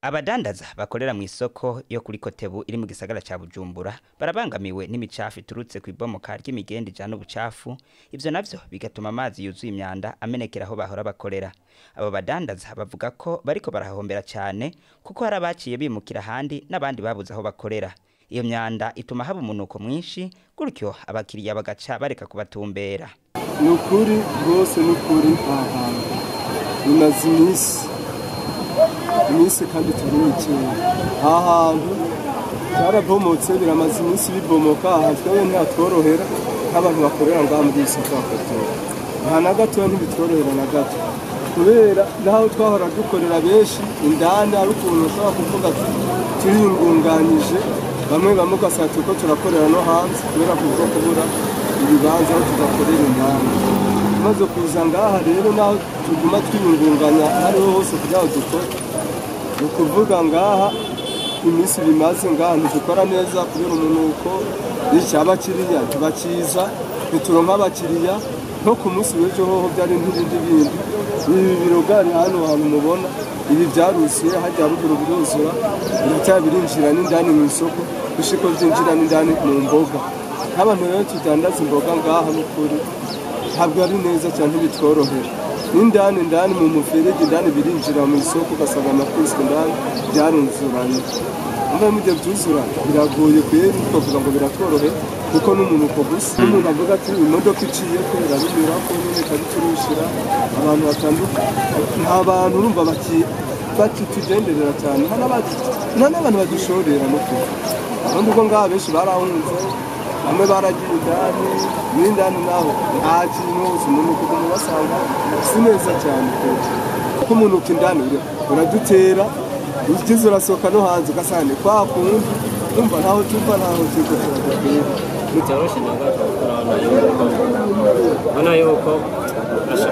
Abadandaza bakorera mu isoko yo kuri Kotebu iri mu gisagara ca Bujumbura barabangamiwe n'imicafu iturutse ku ibomoka ry'imigende ijana ubucafu. Ivyo navyo bigatuma amazi yuzuye imyanda amenekera aho bahora bakorera. Abo badandaza bavuga ko bariko barahombera cane, kuko hari abaciye bimukira ahandi n'abandi babuze aho bakorera. Iyo myanda ituma haba umunuko mwinshi, gutyo abakiriya bagaca bareka kubatumbera. Ni ukuri rwose, ni ukuri, aha hantu bimaze iminsi iminsi kandi itari mikeya. Aha hantu byarabomotse, biramaze iminsi bibomoka. Aha twebwe ntihatworohera nk'abantu bakorera ngaha muri iyi soko ya Kotebu, nta na gatoya, ntibitworohera na gato, kubera n'aho twahora dukorera benshi indani hari ukuntu ushobora kuvuga ati turiyungunganyije, bamwe bamwe ugasanga turiko turakorera no hanze kubera kuza kubura ibibanza aho tugakorera indani. Tumaze kuza ngaha rero, naho tuguma twiyungunganya hariho hose kugira ngo dukore, ni ukuvuga ngaha iminsi bimaze ngaha ntidukora neza kubera umunuko. Abakiriya ntibakiza, ntituronka abakiriya. Nko ku munsi w'ejo hoho byari nk'ibindi bindi. Ibi birogari hano hantu mubona ibi byaruzuye, hajya ruguru biruzura, biracyari birinjira n'indani mu isoko, gushiko byinjira n'indani mu mboga. Nk'abantu rero tudandaza imboga ngaha, n'ukuri ntabwo ari neza cyane, ntibitworohera. N'indani indani mu muferege indani birinjira mu isoko, ugasanga amakwiswe indani byaruzuranye. Umva, mu gihe byuzura biragoye kweri, twavuga ngo biratworohera kuko n'umunuko gusa. Umuntu avuga ati imodoka iciye ko irabinyura ko nyine ikabiturushira abantu batandukanye. Nta bantu urumva bakitugenderera cyane, nta n'abantu badushorera no kuva abandi. Ubwo ngaha benshi barahunze, bamwe baragiye indani n'indani, naho nta kintu hose umunuko uguma ubasanga. Si neza cyane kuko umunuko indani uradutera, ugize urasohoka no hanze ugasanga ni kwa kundi. Umva, ntaho tuva, ntaho turiko turajya kwera. Bitoroshe na gato. Urabona yuko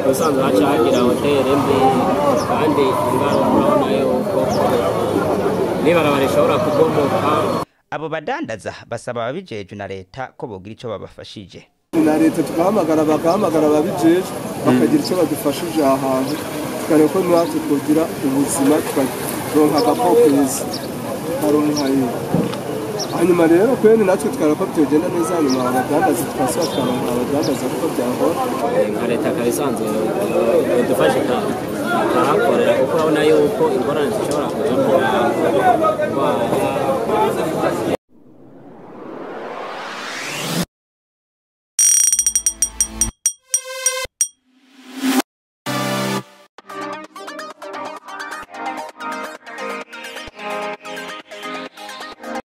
ubusanzwe haca hagira hoteli mbi, kandi ingaruka urabona yuko n'ibarabara rishobora kubomoka. Abo badandaza basaba ababijejwe na leta ko bogira ico babafashije. Na leta tugahamagara, bagahamagara ababijejwe, bakagira icyo badufashije aha hantu, tukareba ko natwe twogira ubuzima, tukaronka agapo keza, tukaronka iyo. Hanyuma rero kwene natwe tukareba ko byogenda neza, hanyuma abadandaza tukasubira tukaronka abadandaza kuko byahora. Nka leta ikaba isanzwe idufashe ikahakorera, kuko urabona yuko ingorane zishobora kuja mu bantu.